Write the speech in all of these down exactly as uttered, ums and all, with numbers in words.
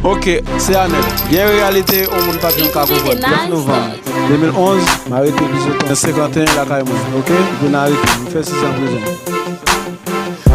Ok, se Anèl. Gen reyalite yon moun pa janm ka konprann. Nèf novanm de mil onz, m arete Bizoton senkanteyen lakay mwen, ok? Epi n arete m, m fè sis an prizon.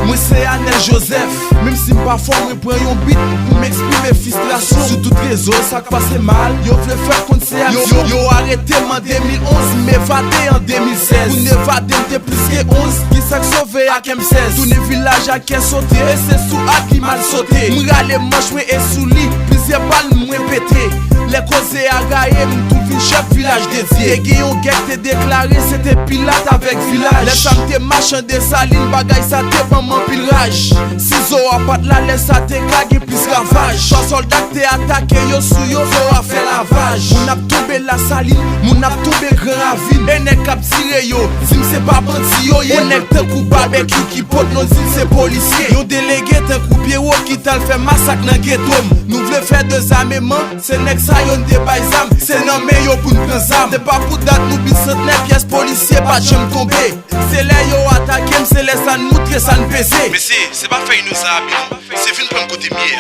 Mwen se Anèl Joseph, menm si m pa fò, mwen pran yon bit pou m eksprime fristrasyon. Sou tout rezo, sa k pase mal, yo vle fè konn se aksyon. Yo, yo arete m an de mil onz, m evade an de mil sèz. Pou n evade, m te plis ke onz, ki sa k sove ak M sèz. Tounen vilaj ak kè sote, e se sou ak li m al sote. M rale manch mwen e sou li, plizyè bal mwen pete. Lè koze a gaye, m tou vin chèf vilaj dedye. Te gen yon gè k te deklare, se te Pilat avèk vilaj. Lè sa m te mache an Desalin, bagay sa te ban m anpil raj. Si Zo a pa t la, lè sa te ka gen plis ravaj. Twa sòlda k te atake yo, sou yo, Zo a fè lavaj. Moun ap tonbe Lasalin, moun ap tonbe Gran Ravin. E nèg k ap tire yo, di m se pa bandi yo ye. Yon nèg tankou Babekyou ki pot non, di l se polisye. Yon delege tankou Pierrot ki t al fè masak nan geto m. Nou vle fè dezameman, se nèg sa yo n te bay zam. Se nan men yo pou n pran zam. Se pa pou dat nou bit santnè, pyès polisye pa t janm tonbe. Se lè yo atake m, se lè sa n moutre sa n peze. Mesye, se pa fè innosan abi non, se vin pran m kote m ye a.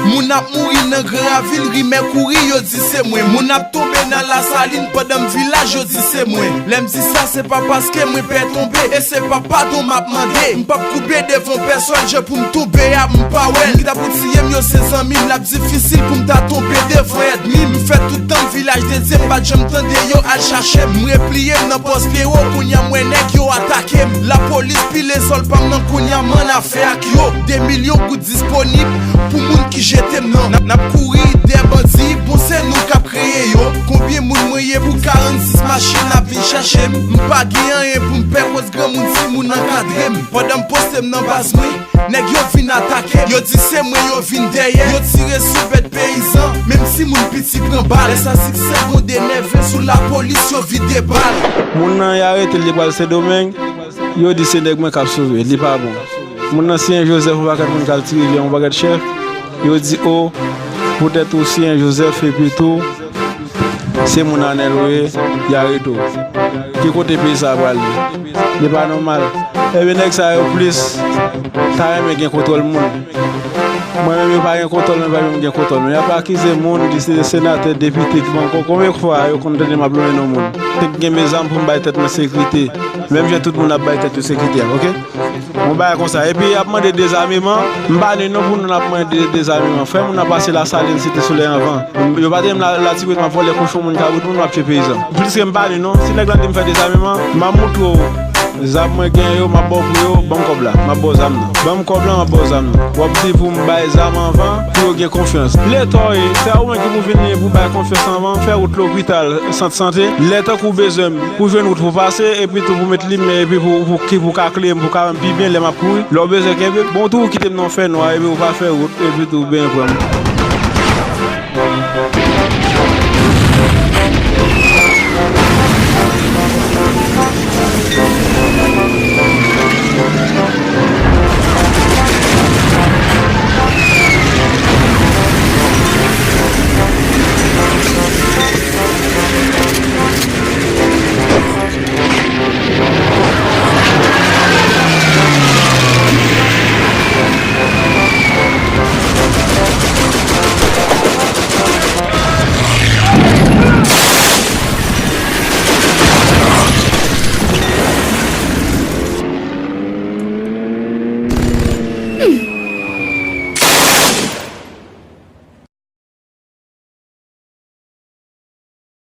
Moun ap mouri nan Gran Ravin, rimè kouri, yo di se mwen. Moun ap tonbe nan Lasalin pandan m vilaj, yo di se mwen. Lè m di sa, se pa paske mwen pè tonbe, e se pa padon m ap mande. M p ap koube devan pèsòn, jan pou m tonbe a, m pa wè l. Ki ta pou tiye m, yo se zanmi m, l ap difisil pou m ta tonbe devan ènmi m. M fè tout tan m vilaj dedye, m pa t janm tande yo al chache m. M repliye m nan pòs Pierrot, kounye a m wè nèg yo atake m. Lapolis pile zòl pa m nan, kounye a m an afè ak yo. De milyon goud disponib pou moun ki jete m nan. N ap, n ap kouri dèyè bandi, bon se nou k ap kreye yo. Konbyen moun mwen ye pou karannsis machin ap vin chache m? M pa gen anyen pou m pè koz granmoun timoun ankadre m. Pandan m poste m nan baz mwen, nèg yo vin atake m. Yo di se mwen yo vin dèyè. Yo tire sou bèt peyizan, menm timoun piti pran bal. Lè sa siksè gwonde nève sou lapolis yo vide bal. Moun nan y arete l, li pral Sendomeng. Yo di se nèg mwen k ap sove, li pa bon. Moun nan siyen Joseph, yon pakèt moun k al tire li, yon pakèt chèf. Yo di o, poutèt ou siyen Joseph epi tou se moun Anèl ou ye, y arete w. Ki kote peyi sa a pral ye? Li pa nòmal. Ebyen nèg sa yo plis ta renmen gen kontwòl moun. Mwen menm yo pa gen kontwòl, mwen pa menm gen kontwòl. Men y ap akize moun, di se senatè, depite, ki pa ankò. Konbyen fwa yo konn tande m ap lonmen non moun? Te gen men zam pou m bay tèt mwen sekirite. Menm jan tout moun ap bay tèt yo sekirite a, ok? Yon bagay konsa. Epi y ap mande dezameman. M pa ni non pou nou n ap mande dezameman. Frè m, nou ap pase Lasalin, Site Solèy anvan. Yo pa te menm la, Latibwit, m ap vòlè kochon moun, kabrit moun, m ap tiye peyizan. Pliske m pa ni non. Si nèg la di m fè dezameman, m ap moutre w. Zam mwen gen yo, m ap ba w pou yo, ban m kòb la, m ap ba w zam nan. Ban m kòb la, m ap ba w zam nan. W ap di pou m bay zam anvan, pou yo gen konfyans. Leta w ye, se a ou menm ki pou vini pou bay konfyans anvan, fè wout lopital, sant sante. Lè tankou w bezwen m, pou jwenn wout pou pase, epi tou pou met limyè, epi pou, pou ki pou ka klere m, pou ka wè m pi byen lè m ap kouri. Lè w bezwen kenbe, bon tou ou kite m nan yon fènwa, epi ou pa fè wout, epi tou w benyen pran m.